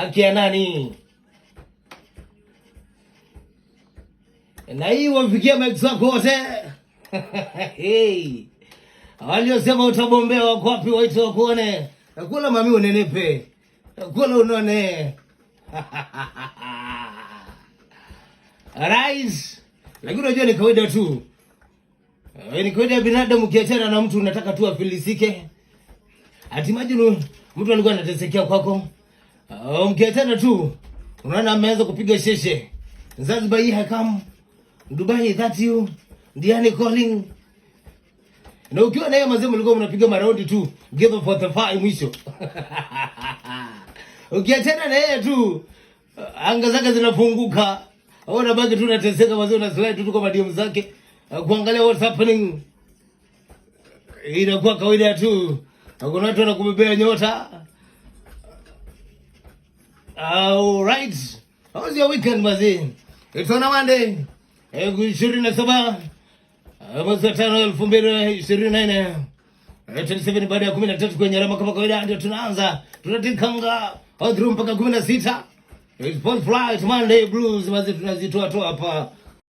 Haki ya nani? Na hii wafikia max wako wote. Hey. Waliosema utabombea wako wapi? Waite wakuone. Kula mami unenepe. Kula unone. Rais, lakini unajua ni kawaida tu. Ni kawaida ya binadamu, ukiachana na mtu unataka tu afilisike. Ati imagine mtu alikuwa anatesekea kwako. Mkiachana tu unaona ameanza kupiga sheshe. Zanzibar hii hakam. Dubai that you. Diani calling. Na ukiwa na yeye mazee mlikuwa mnapiga maraundi tu. Give for the fire mwisho. Ukiachana na yeye tu anga zake zinafunguka. Au unabaki tu unateseka mazee, una slide tu kwa DM zake kuangalia what's happening. Inakuwa kawaida tu. Kuna watu wanakubebea nyota. All right. How was your weekend, mazee? It's on a Monday. 27 mwezi wa 5 2024. 27 baada ya 13 kwenye alama kama kawaida ndio tunaanza. Tunatikanga all through mpaka 16. It's Paul Flight Monday Blues, mazee, tunazitoa toa hapa.